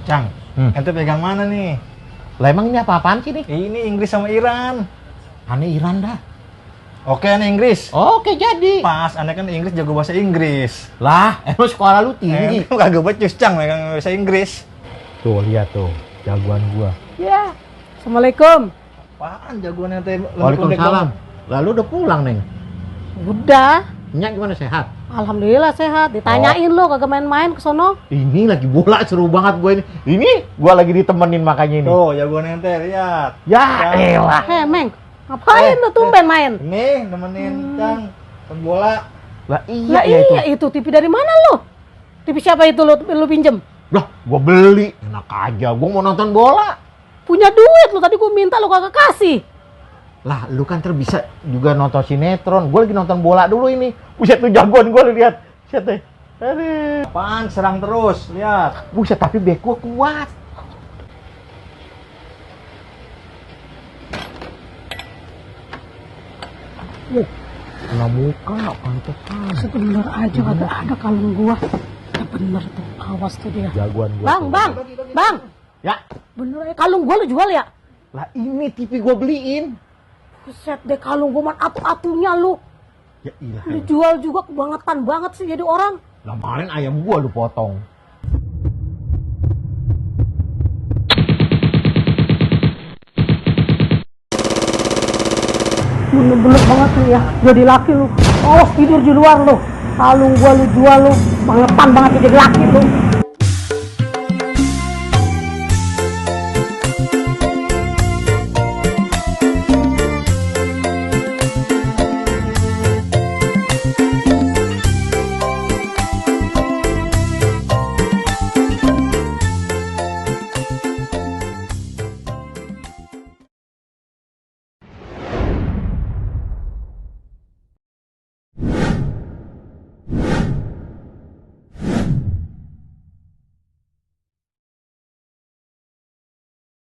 Cang, ente pegang mana nih? Lah emang ini apa-apaan sih nih? Ini Inggris sama Iran. Aneh Iran dah. Oke, aneh Inggris. Oke jadi. Pas, aneh kan Inggris jago bahasa Inggris. Lah, emang sekolah lu tinggi. Ente kagak becus, Cang, megang bahasa Inggris. Tuh, lihat tuh, jagoan gua. Ya. Assalamualaikum. Apaan jagoan ente? Waalaikumsalam. Lalu udah pulang, Neng. Udah. Nyak gimana, sehat? Alhamdulillah sehat. Ditanyain lu kagak main-main ke sono. Ini lagi bola seru banget gue ini. Ini gua lagi ditemenin makanya ini. Tuh, jagoan ente, lihat. Ya elah. Meng. Ngapain lu tumben main? Nih, nemenin Cang nonton bola. Lah iya Lah ya itu. iya itu TV dari mana lu? TV siapa itu lu pinjem? Lah, gua beli. Enak aja, gua mau nonton bola. Punya duit lu, tadi gua minta lu kagak kasih. Lah, lu kan bisa juga nonton sinetron. Gua lagi nonton bola dulu ini. Buset tuh jagoan gua, lu lihat. Buset deh. Aduh. Apaan serang terus, lihat. Buset, tapi bek gua kuat. Kena muka, pantesan. Sebener aja kagak ada kalung gua. Ya bener tuh, awas tuh dia. Jagoan gua. Bang, tuh. bang, bang. Ya. Bener aja kalung gua lu jual ya? Lah ini TV gua beliin. Buset deh, kalung gua man atu-atunya lu. Ya ilah. Lu jual juga kebangetan banget sih jadi orang. Lah kemarin ayam gua lu potong. Bener-bener banget lu ya, jadi laki lu. Awas tidur di luar lu. Kalung gua lu jual lu, bangetan banget jadi laki lu.